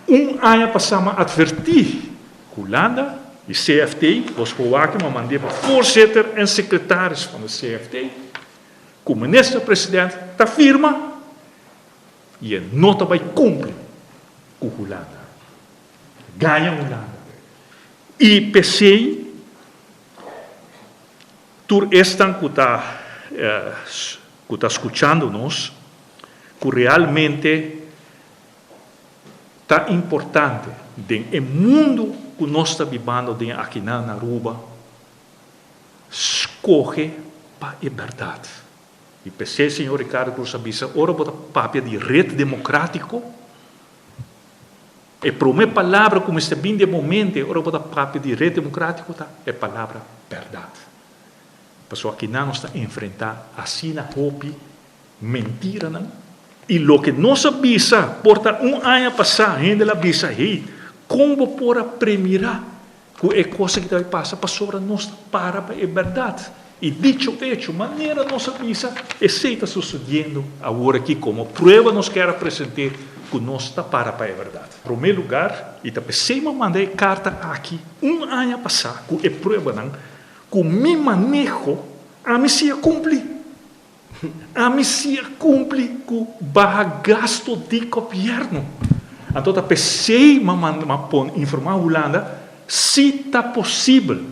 Un aña pasá m'a atvertí Hulanda i CFT, bos por wak m'a mand'é pa voorzitter en secretaris van de CFT, ku minister president ta firma i e no ta bai kumpli ku Hulanda. Gaña Hulanda. I p'esei tur esnan ku ta skuchando nos, ku realmente ta importante den e mundu ku nos ta bibando den aki na Aruba, skohe pa e bèrdat. I p'esei señor Ricardo Cruz a bisa, ora bo ta papia di Ret Demokrátiko, e promé palabra ku mester bin den momento, ora bo ta papia di Ret Demokrátiko, ta e palabra bèrdat. Pasobra aki nos ta enfrentá asina hopi mentiranan. I loke nos a bisa, por ta un aña pasá, hende a bisa: "Hey, kon bo por a premirá ku e kos aki ta pasa?" Pasobra nos para pa e bèrdat. I dicho hecho, manera nos a bisa, esei ta susediendo awor aki. Komo prueba nos ke presentá ku nos ta para pa e bèrdat. Na promé lugá, i ta p'esei m'a manda e karta aki un aña pasá, ku e pruebanan, ku mi maneho, ami sí a kumpli. Ami sí a kumpli ku baha gastu di gobièrnu. Anto, ta p'esei m'a informá Hulanda, si ta posibel,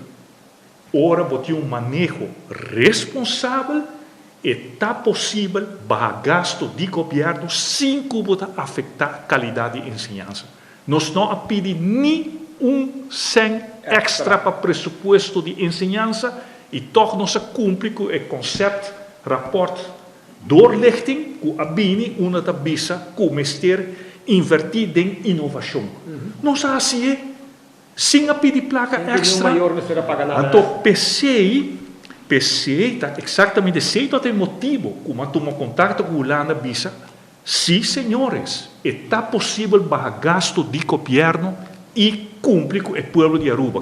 ora bo tin un maneho responsabel, ta posibel baha gastu di gobièrnu sin ku bo ta afektá kalidat di enseñansa. Nos no a pidi ni un sèn èkstra pa presupuesto di enseñansa i toch nos a kumpli ku e concept rapport doorlichting ku a bini unda ta bisa ku mester invertí den inovashon. Nos a hasié sin a pidi plaka èkstra. Mayor mester a paga nada. Anto p'esei ta eksaktamente esei ta e motibu ku m'a tuma kontakto ku Hulanda, bisa: "Sí, señores, ta posibel baha gastu di gobièrnu i kumpli ku e pueblo di Aruba."